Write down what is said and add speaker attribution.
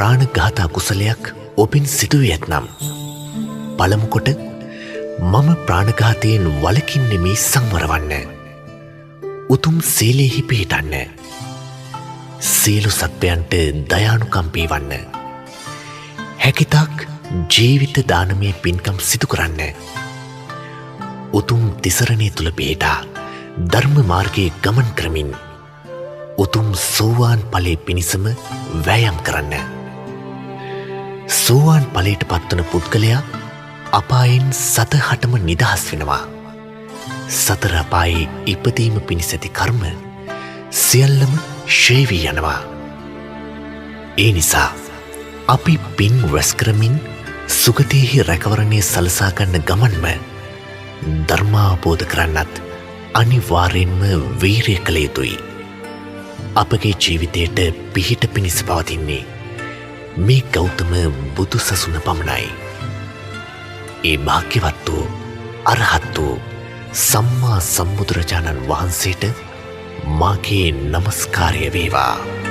Speaker 1: ප්‍රාණඝාත අකුසලයක් ඔබෙන් සිදු වී ඇතනම් පළමු කොට මම ප්‍රාණඝාතයෙන් වළකින්නෙමි සංවර වන්න. උතුම් සීලයෙහි පිහිටන්න. සියලු සත්වයන්ට දයානුකම්පී වන්න. හැකිතාක් ජීවිත දානමය පින්කම් සිදු කරන්න. උතුම් තිසරණය තුල පිහිටා ධර්ම මාර්ගයේ ගමන් කරමින් උතුම් සෝවාන් ඵලයේ පිණිසම වෑයම් කරන්න. සෝවාන් ඵලයට පත්වන පුද්ගලයා අපායෙන් සතහටම නිදහස් වෙනවා. සතර අපායේ ඉපදීම පිණිස ඇති කර්ම සියල්ලම ක්ෂය වී යනවා. ඒ නිසා අපි පින් රැස් කරමින් සුගතියෙහි රැකවරණය සලසා ගන්න ගමන්ම ධර්මාවබෝධ කරන්නත් අනිවාර්යෙන්ම වීරිය කළ යුතුයි. අපගේ ජීවිතයට පිහිට පිණිස පවතින්නේ මේ ගෞතම බුදු සසුන පමණයි. ඒ භාග්‍යවත් වූ, අරහත් වූ සම්මා සම්බුදුරජාණන් වහන්සේට මාගේ නමස්කාරය වේවා.